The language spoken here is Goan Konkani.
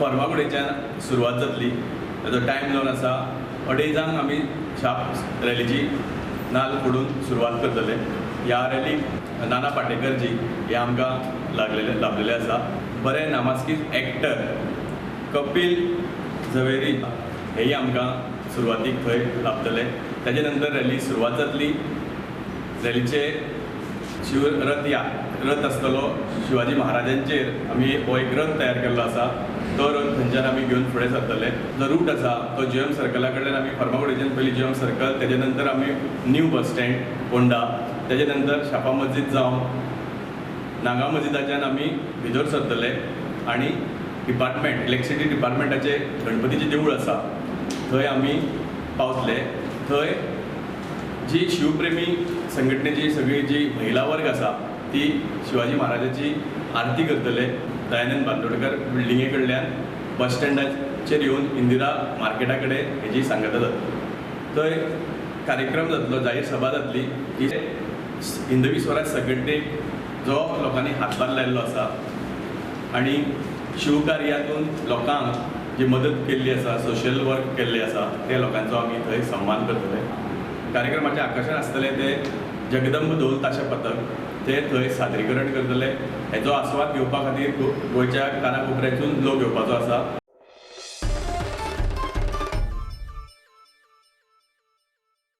फर्मागुडेच्यान सुरवात जातली. ताजो टायम जावन आसा 2:30 आमी शार्प रॅलीची नाल फोडून सुरवात करतले. ह्या रॅलीक नाना पाटेकर जी हे आमकां लागलेले लाभलेले आसा. बरे नामास्कीत एक्टर कपील झवेरी हेय आमकां सुरवातीक थंय लाभतले. ताजे नंतर रॅली सुरवात जातली. रॅलीचे शिवरथ या रथ आसतलो. शिवाजी महाराजांचेर आमी हो एक रथ तयार केल्लो आसा. तो रथ थंयच्यान आमी घेवन फुडें सरतले. जो रूट आसा तो जीएम सर्कला कडल्यान आमी फर्मागुडयेच्यान पयलीं जीएम सर्कल, तेजे नंतर आमी न्यू बस स्टँड पोंडा, तेजे नंतर शापा मस्जीद जावन नागा मस्जिदाच्यान आमी भितर सरतले आनी डिपार्टमेंट इलेक्ट्रिसिटी डिपार्टमेंटाचे गणपतीचें देवूळ आसा थंय आमी पावतले. थंय जी शिवप्रेमी संघटनेची सगळी जी महिला वर्ग आसा ती शिवाजी महाराजाची आरती करतले. दयानंद बांदोडकर बिल्डिंगे कडल्यान बस स्टँडाचेर येवन इंदिरा मार्केटा कडेन हेजी सांगता जातली. थंय कार्यक्रम जातलो, जाहीर सभा जातली. ही हिंदवी स्वराज संघटनेक जो लोकांनी हातभार लायल्लो आसा आनी शिवकार्यातून लोकांक जी मदत केल्ली आसा, सोशल वर्क केल्ले आसा, ते लोकांचो आमी थंय सन्मान करतले. कार्यक्रमाचें आकर्शण आसतलें ते जगदंब धोल ताशा पथक, ते थंय सादरीकरण करतले. हेजो आस्वाद घेवपा खातीर गोंयच्या काना कोपऱ्यातून लोक येवपाचो आसा.